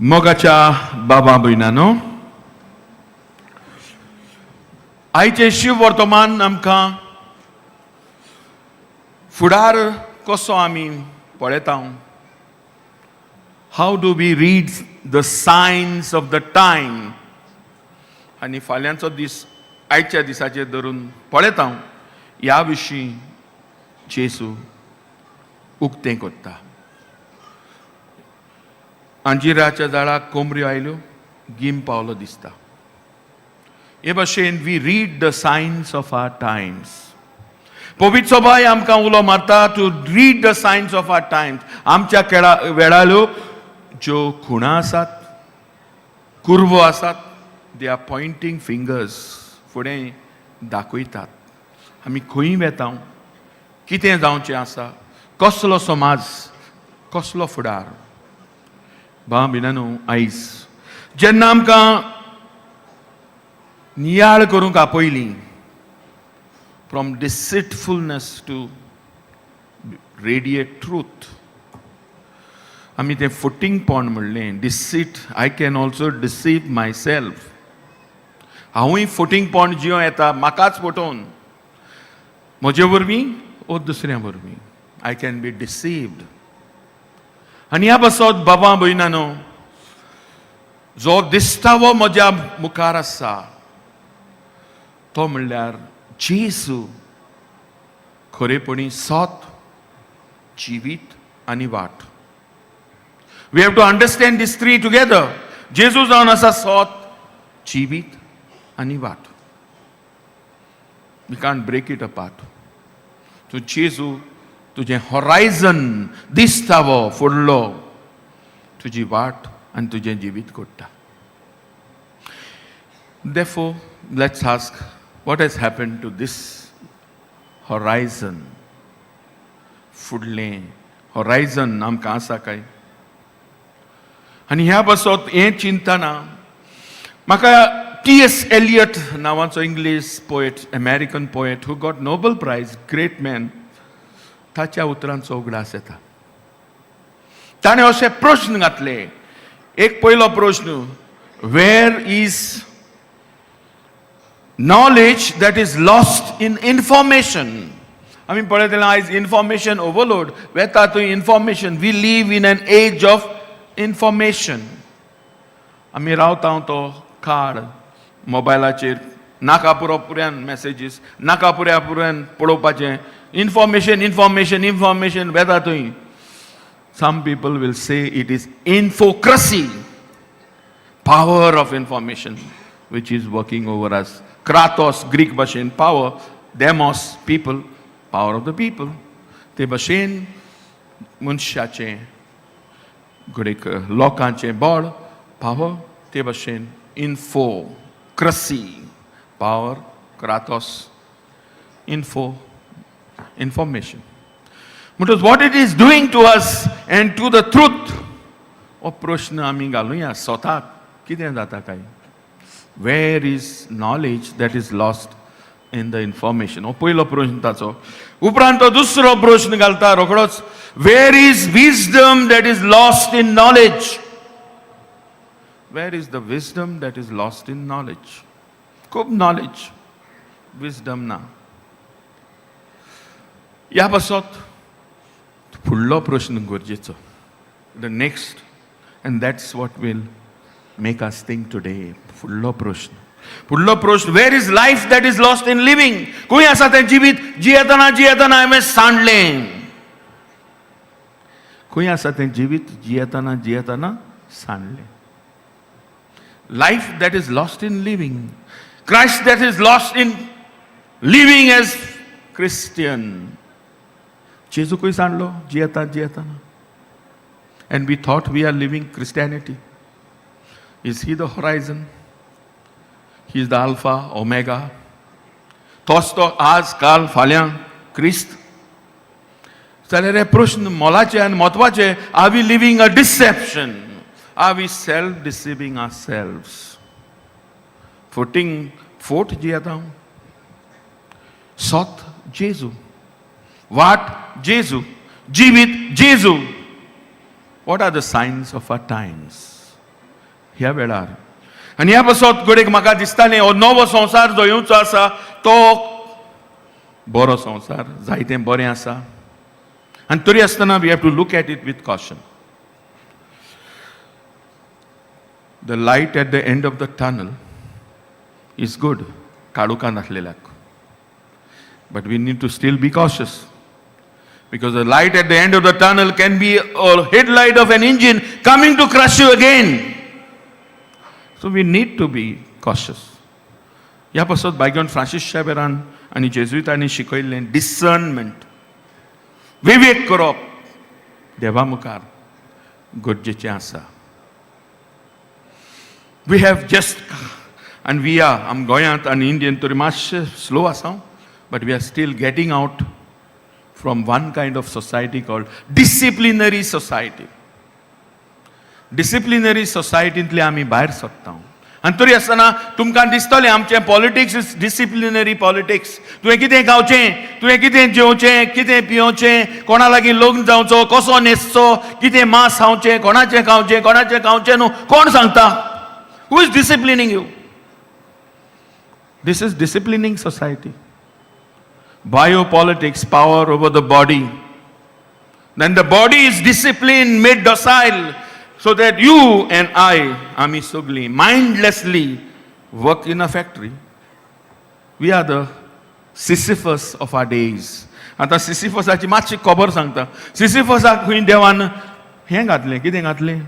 मोगाच्या बाबा भयणानो, आयचें शिव वर्तमान आमकां फुडार कसो आमी पळयता, how do we read the signs of the time, आनी फाल्यांचो दीस आयच्या दिसाचेर धरून पळयता, ह्या विशीं जेजू उक्तें करता. अंजिराच्या झाडाक कोमऱ्यो आयल्यो, गीम पावलो दिसता. हे भशेन we read the signs of our times. पवित्र सभाय आमकां उलो मारता to read the signs of our times. आमच्या खेळा वेळाल्यो ज्यो खुणां आसात, कुरवो आसात, they are pointing fingers, फुडें दाखयतात आमी खंय वेता, कितें जावचें आसा, कसलो समाज, कसलो फुडार. भाव भयणांनो, आयज जेन्ना आमकां नियाळ करूंक आपयली, from deceitfulness to radiate truth, आमी तें फटींगपण म्हणलें. Deceit, I can also deceive myself. हांवूय फटींगपण जियों येता, म्हाकाच फटोवन, म्हजे वरवीं ओ दुसऱ्या वरवीं I can be deceived. आनी ह्या पासत, बाबा भयणानो, जो दिश्टावो म्हज्या मुखार आसा तो म्हणल्यार जेजू खरेपणी सत, जिवीत आनी वाट. We have to understand this three together. जेजू जावन आसा सत, जिवीत आनी वाट. We can't break it apart. तूं जेजू तुजें हॉरायझन दिसतावो फुडलो, तुजी वाट आनी तुजें जिवीत कोडटा. Therefore, let's ask, what has happened to this horizon? फुडलें हॉरायझन आमकां आसा काय? आनी ह्या पासत हें चिंतना म्हाका टी एस एलियट नांवाचो English poet, American poet who got Nobel Prize, great man, ताच्या उतरांचो उगडास येता. ताणें अशे प्रश्न घातले. एक पयलो प्रश्न, where is knowledge that is lost in information? आमी पळयतले आयज इन्फॉर्मेशन ओवरलोड वेता थंय information. We live in an age of information. आमी रावता तो काळ मोबायलाचेर नाका पुरो पुऱ्यान मॅसेजीस, नाका पुऱ्या पुऱ्यान पळोवपाचें इन्फॉर्मेशन, इन्फॉर्मेशन, इन्फॉर्मेशन वेता थंय. Some people will say it is infocracy, power of information which is working over us. Kratos, Greek भाशेन power, demos, people, power of the people. ते भाशेन मनशाचें, घडयेक लोकांचें बळ, पावर, ते भाशेन infocracy, power, kratos, info, information. म्हणटच what it is doing to us and to the truth, हो प्रश्न आमी घालुया स्वताक, कितें जाता काय? Where is knowledge that is lost in the information? हो पयलो प्रश्न ताचो. उपरांत तो दुसरो प्रश्न घालता रोखडोच, where is wisdom that is lost in knowledge? Where is the wisdom that is lost in knowledge? खूब नॉलेज, विजडम ना. ह्या पासत फुडलो प्रश्न गरजेचो, the next, and that's what will make us think today. फुडलो प्रश्न, फुडलो प्रश्न, where is life that is lost in living? खंय आसा तें जिवीत, जियेतना जियेतना हांवें सांडलें? खंय आसा तें जिवीत, जियेतना जियेतना सांडलें? Life that is lost in living, Christ that is lost in living as Christian. जेजू खंय सांडलो जियेता जियेतना? And we thought we are living Christianity. Is he the horizon? He is the Alpha, Omega. तोच तो आज, काल, फाल्यां क्रिस्त. जाल्यार हे प्रश्न मोलाचे आनी म्हत्वाचे. Are we living a deception? Are we self deceiving ourselves? फटींग फोट जियेता. सत जेजू, वाट जेजू, जिवीत जेजू. What are the signs of our times? ह्या वेळार. आनी ह्या पासत घडयेक म्हाका दिसतालें, हो नवो संवसार जो येवचो आसा तो बरो संवसार, जायतें बरें आसा. आनी तरी आसतना we have to look at it with caution. The light at the end of the tunnel is good काळोखान आसलेल्याक, but we need to still be cautious, because the light at the end of the tunnel can be a headlight of an engine coming to crush you again. So we need to be cautious. ह्या पासत bygone Francis शाबेरान आनी जेजुइतांनी शिकयल्लें discernment, विवेक करप देवा मुखार गरजेचें आसा. We have just आनी we are आम गोंयांत आनी इंडियन तरी मातशें स्लो आसा, but we are still getting out from one kind of society called disciplinary society. Disciplinary सोसायटींतले आमी भायर सरता. आनी तरी आसतना तुमकां दिसतलें, आमचें पॉलिटिक्स is disciplinary politics. तुवें कितें खावचें, तुवें कितें जेवचें, कितें पिवचें, कोणा लागीं लग्न जावचो, कसो न्हेसचो, कितें मांस खावचें, कोणाचें खावचें, कोणाचें खावचें न्हू, कोण सांगता? Who is disciplining you? This is disciplining society. Biopolitics, power over the body. Then the body is disciplined, made docile, so that you and I, आमी सगळीं, mindlessly work in a factory. We are the Sisyphus of our days. आतां सिसिफसाची मातशी खबर सांगता. सिसिफसाक खंय देवान हें घातलें, कितें घातलें,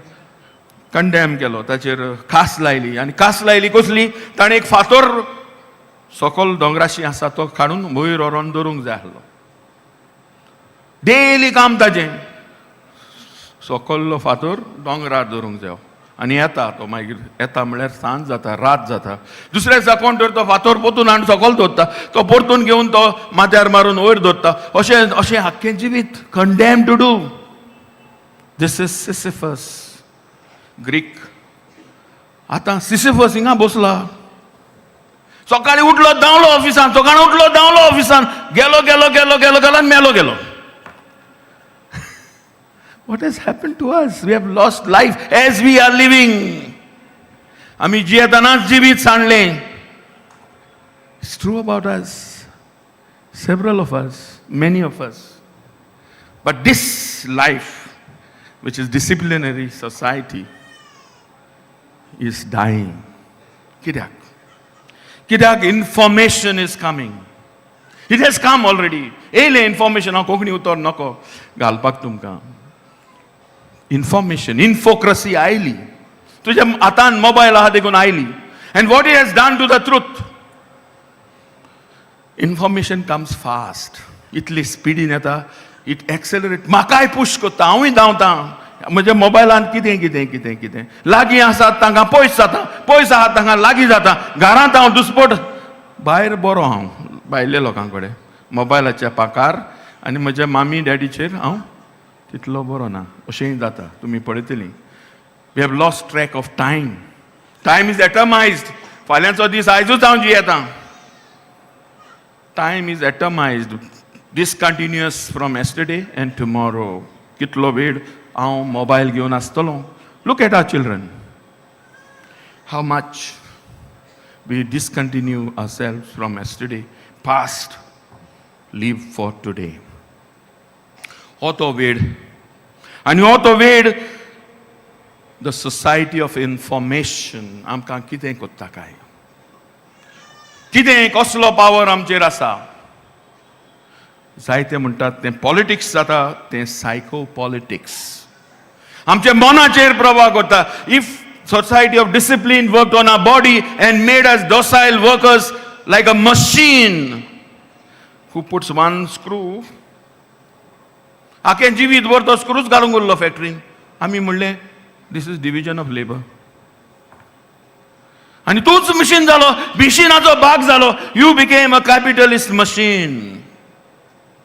कंडेम केलो, ताचेर खास लायली. आनी खास लायली कसली? ताणें एक फातर सकल दोंगराशी आसा तो काडून वयर व्हरोन दवरूंक जाय आसलो. डेली काम ताजें, सकल्लो फातर दोंगरार दवरूंक जायो. आनी येता तो, मागीर येता म्हणल्यार सांज जाता, रात जाता. दुसऱ्या दिसा कोण तर तो फातर परतून हाडून सकल दवरता, तो परतून घेवन तो माथ्यार मारून वयर दवरता. अशें अशें आख्खें जिवीत condemn to do. This is Sisyphus, Greek. आतां सिसिफस हिंगा बसला. सकाळी उठलो, धांवलो ऑफिसान, सकाळी उठलो, धांवलो ऑफिसान, गेलो गेलो गेलो गेलो गेलो आनी मेलो गेलो. What has happened to us? We have lost life as we are living. आमी जियेतनाच जिवीत सांडलें. It's true about us, several of us, many of us. But this life, which is disciplinary society, is dying. कित्याक? कित्याक information is coming. It has come already. येयलें information. हांव कोंकणी उतर नको घालपाक तुमकां. इन्फॉर्मेशन, इन्फोक्रसी आयली. तुज्या हातान मोबायल आहा देखून आयली. And what it has done to the truth? Information comes fast. इतली स्पिडीन येता, it accelerate. म्हाकाय पूश करता, हांवूय धांवता म्हज्या मोबायलान. कितें कितें कितें कितें, लागीं आसात तांकां पयस जाता, पयस आहात तांकां लागीं जाता. घरांत हांव दुसपट, भायर बरो हांव भायल्या लोकां कडेन मोबायलाच्या पाकार, आनी म्हज्या मामी डॅडीचेर हांव तितलो बरो ना, अशेंय जाता. तुमी पळयतलीं, we have lost track of time. Time is atomized. फाल्यांचो दीस आयजूच हांव जियेतां. Time is atomized, discontinuous from yesterday and tomorrow. कितलो वेळ हांव मोबायल घेवन आसतलो? Look at our children, how much we discontinue ourselves from yesterday, past, live for today. हो तो वेळ आनी हो तो वेळ, the society of information आमकां कितें करता काय? कितें, कसलो पावर आमचेर आसा? जायते म्हणटात तें पॉलिटिक्स जाता, तें सायको पॉलिटिक्स आमच्या मनाचेर प्रभाव करता. If society of discipline work on our body and made us docile workers like a machine who puts one screw, आख्खें जिवीत भर तो स्क्रूच घालूंक उरलो फॅक्टरीन. आमी म्हणलें, this is division of labour. आनी तूच मशीन जालो, मशिनाचो भाग जालो. You became a capitalist machine.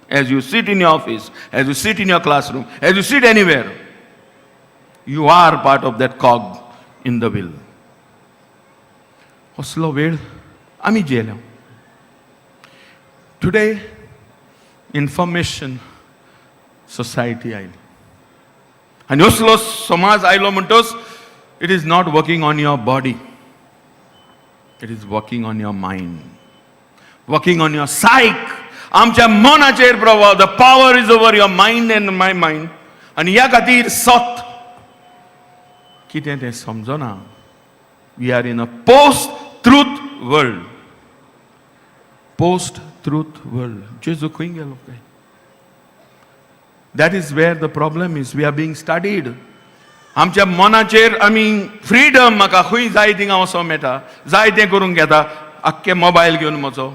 As you sit in your office, as you sit in your classroom, as you sit anywhere, you are part of that cog in the wheel. असलो वेळ आमी जियेल्या. Today information society आयली आनी असलो समाज आयलो म्हणटच It is not working on your body, it is working on your mind, working on your psyche. आमच्या मनाचेर प्रभाव. The power is over your mind and my mind. आनी ह्या खातीर सत कितें तें समजना. We are in a post truth world, post truth world. जेजू खंय गेलो काय? That is where the problem is. We are being studied. आमच्या मनाचेर आमी फ्रीडम, म्हाका खंय जाय थिंगा वचोंक मेळटा, जाय तें करूंक घेता, आख्खे मोबायल घेवन म्हजो.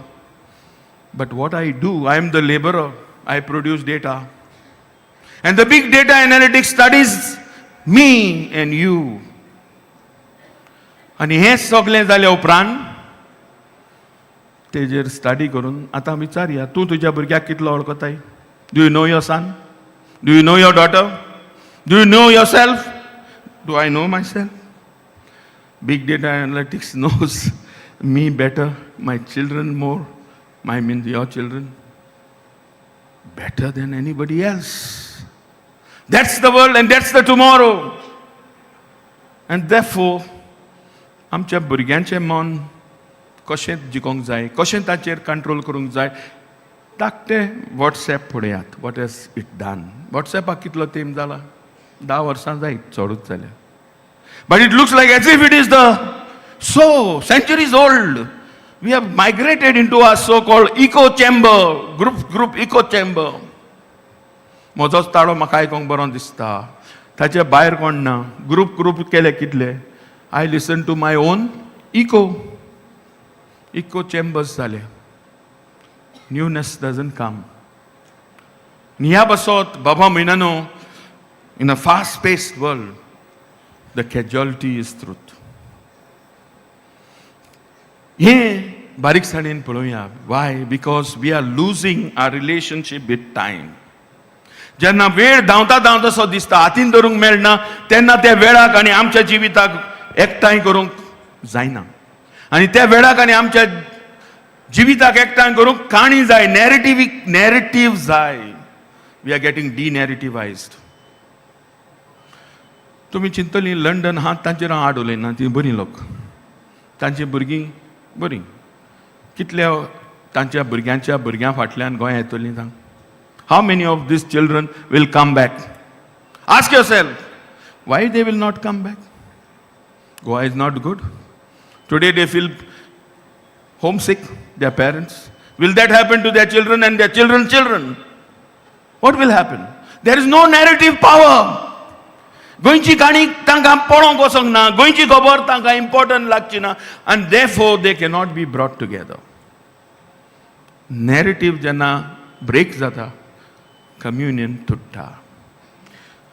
But what I do, I am the labourer. I produce data, and the big data analytics studies me and you. आनी हें सगळें जाल्या उपरांत तेजेर स्टडी करून आतां विचारया, तूं तुज्या भुरग्याक कितलो वळखताय? Do you know your son? Do you know your daughter? Do you know yourself? Do I know myself? Big data analytics knows me better, my children more, I mean your children, better than anybody else. That's the world and that's the tomorrow. And therefore, आमच्या भुरग्यांचें मन कशें जिखोंक जाय, कशें ताचेर control करूंक जाय? धाकटें वॉट्सॅप पळयात. What has it done? वॉट्सॅपाक कितलो तेंप जाला? 10 वर्सां जायत, चडूच जाल्या. But it looks like as if it is the so centuries old. We have migrated into our so-called echo chamber, group, group echo chamber. म्हजोच ताळो म्हाका आयकोंक बरो दिसता, ताचे भायर कोण ना. ग्रुप ग्रुप केले कितले. I listen to my own echo. Echo chambers जाले. Newness doesn't come. ह्या बसत बाबा म्हयन्यानो, in a fast paced world, the casualty is truth. हें बारीकसाणेन पळोवया. Why? Because we are losing our relationship with time. जेन्ना वेळ धांवता धांवता सो दिसता, हातीन धरूंक मेळना, तेन्ना त्या वेळाक आनी आमच्या जिविताक एकठांय करूंक जायना. आनी त्या वेळाक आनी आमच्या जिविताक एकठांय करूंक काणी जाय, नॅरेटिव्ह, नॅरेटिव्ह जाय. We are getting denarrativized. तुमी चिंतली लंडन हा, तांचेर हांव आड उलयना. ती बरीं लोक, तांची भुरगीं बरीं. कितल्या तांच्या भुरग्यांच्या भुरग्यां फाटल्यान गोंया येतलीं सांग? How many of these children will come back? Ask yourself why they will not come back. Goa is not good today. They feel homesick, their parents. Will that happen to their children and their children's children? What will happen? There is no narrative power. गोंयची काणी तांकां पळोवंक वचोंक ना, गोंयची खबर तांकां important लागची ना, आनी they four they cannot be brought together. Narrative जेन्ना ब्रेक जाता, कम्युनियन तुट्टा.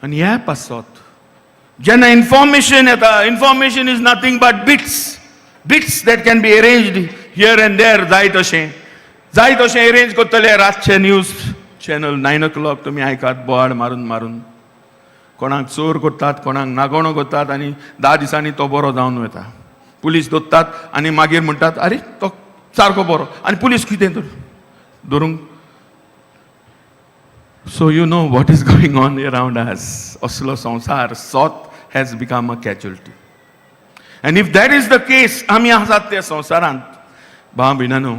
आनी ह्या पासत जेन्ना इन्फॉर्मेशन येता, information is nothing but bits, bits that can be arranged here and there. जाय तशें, जाय तशें अरेंज करतले. रातचे न्यूज चॅनल 9 ओ क्लॉक तुमी आयकात, बोवाळ मारून मारून कोणाक चोर करतात, कोणाक नागोणो करतात, आनी 10 दिसांनी तो बरो जावन वता. पुलीस दोत्तात आनी मागीर म्हणटात, "आरे, तो सारको बरो." आनी पुलीस कितें तर धरूंक. So you know what is going on around us. असलो संवसार, सत has become a casualty. And if that is the case, आमी आसात त्या संवसारांत, भाव भयणांनो,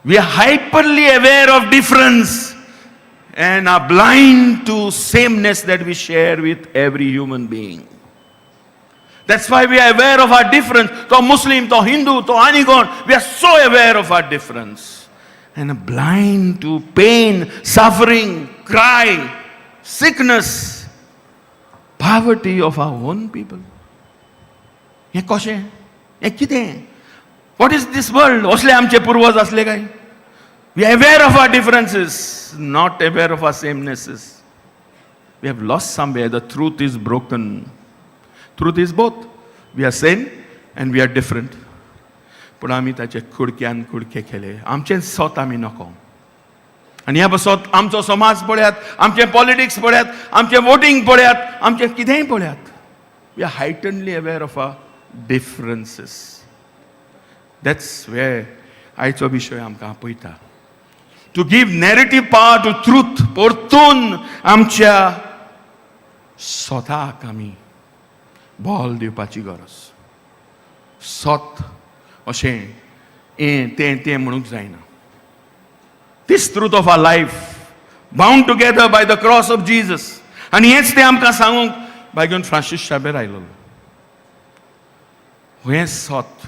we are hyperly aware of difference and are blind to sameness that we share with every human being. That's why we are aware of our difference. तो Muslim, तो Hindu, तो आनी कोण. We are so aware of our difference and are blind to pain, suffering, cry, sickness, poverty of our own people. हें कशें? हें कितें? What is this world? असले आमचे पुर्वज असले काय? We are aware of our differences, not aware of our samenesses. We have lost somewhere. The truth is broken. Truth is both. We are same and we are different. पूण आमी ताचे कुडक्यान कुडके केले. आमचें सत आमी नको. आनी ह्या बसत आमचो समाज पळयात, आमचें पॉलिटिक्स पळयात, आमचें वोटींग पळयात, आमचें कितेंय पळयात. We are heightenedly aware of our differences. That's where आयचो विशय आमकां आपयता, to give narrative power to truth. परतून आमच्या स्वताक आमी बॉल दिवपाची गरज. सत अशें हें तें तें म्हणूंक जायना. This truth of our life, bound together by the cross of Jesus. आनी हेंच तें आमकां सांगूंक बायगून फ्रांसीस शाबेर आयलोलो. हें सत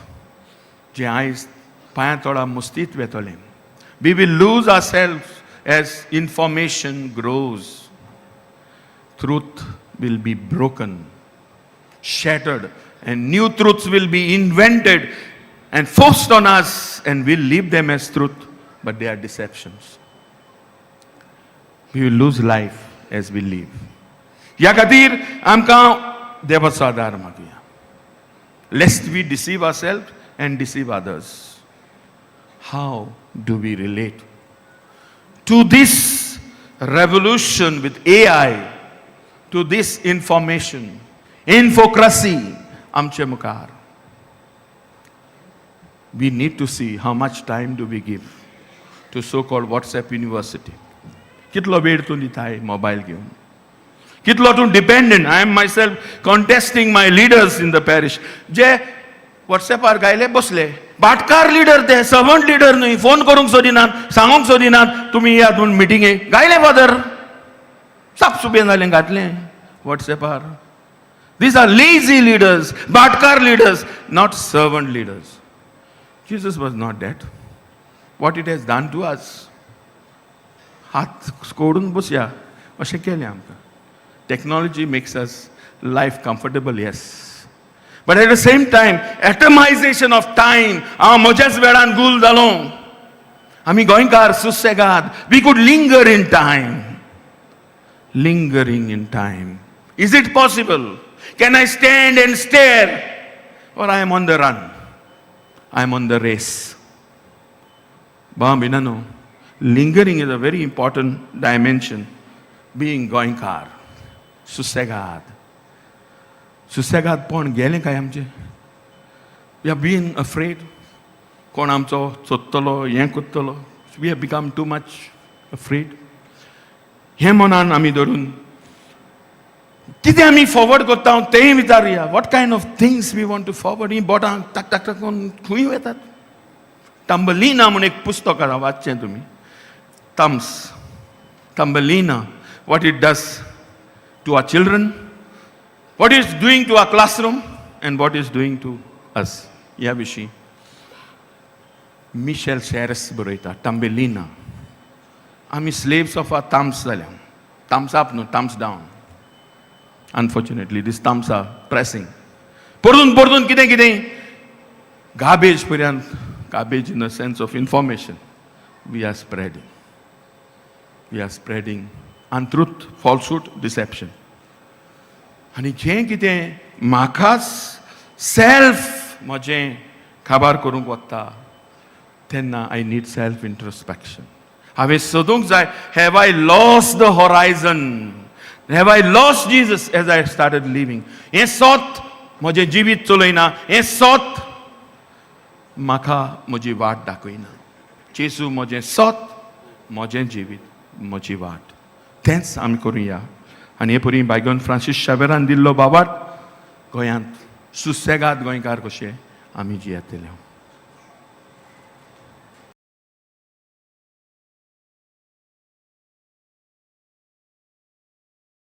जें आयज पांयां तोडा मुस्तीत वेतलें. We will lose ourself as information grows. Truth will be broken, shattered, and new truths will be invented and forced on us, and we'll leave them as truth, but they are deceptions. We will lose life as we live. ह्या खातीर आमकां देवाचो आदार मागया, lest we deceive ourselves and deceive others. How do we relate to this revolution with AI, to this information, infocracy आमचे मुखार? We need to see how much time do we give to so-called WhatsApp University. कितलो वेळ तूं दिताय mobile घेवन, कितलो तूं dependent? I am myself contesting my leaders in the parish जे वॉट्सॅपार गायले बसले. भाटकार लिडर ते, सर्वंट लिडर न्हय. फोन करूंक सोदिनात, सांगूंक सोदिनात, तुमी येयात म्हूण मिटिंगेक. गायले फादर, साप सुबें जालें, घातलें वॉट्सॅपार. These are lazy leaders, भाटकार leaders, not servant leaders. Jesus was not that. What it has done to us. हात कोडून बसया अशें केलें आमकां. Technology makes us life comfortable, yes, but at the same time, atomization of time. हांव म्हज्याच वेळान गुल जालो. आमी गोंयकार सुसेगाद. We could linger in time. Lingering in time. Is it possible? Can I stand and stare, or I am on the run? I am on the race. भाव भयणांनो, lingering is a very important dimension. Being गोंयकार, सुसेगाद. सुसेगादपण गेलें काय आमचें? We are being afraid. कोण आमचो सोदतलो, हें करतलो. We have become too much afraid. हें मनान आमी धरून कितें आमी फॉरवर्ड करता तेंय विचारुया. What kind of things we want to forward? ही बोटां टाक टाक टाक करून खंय वतात? टंबलिना म्हूण एक पुस्तक आसा, वाचचें तुमी. Thumbs, Thumbelina, what it does to our children, what is doing to our classroom, and what is doing to us. ह्या विशीं मिशेल शेरस बरयता. टंबलिना. आमी स्लेव्स ऑफ are Thums जाल्या. थम्स अप न्हू, thumbs down. Unfortunately, these thumbs are pressing. परतून परतून कितें कितें गार्बेज पर्यंत, garbage in the sense of information, we are spreading. We are spreading untruth, falsehood, deception. आनी जें कितें म्हाकाच सेल्फ म्हजें काबार करूंक वता, तेन्ना I need self introspection. हांवें सोदूंक जाय, have I lost the horizon? Have I lost Jesus as I started living? हें सोत म्हजें जिवीत चलयना, हें सोत म्हाका म्हजी वाट दाखयना. जेजू म्हजें सोत, म्हजें जिवीत, म्हजी वाट. तेंच आमी करुया. आनी हे परी बायगोन फ्रांसीस शावेरान दिल्लो बाबाट, गोंयांत सुसेगाद गोंयकार कशे आमी जियेतले.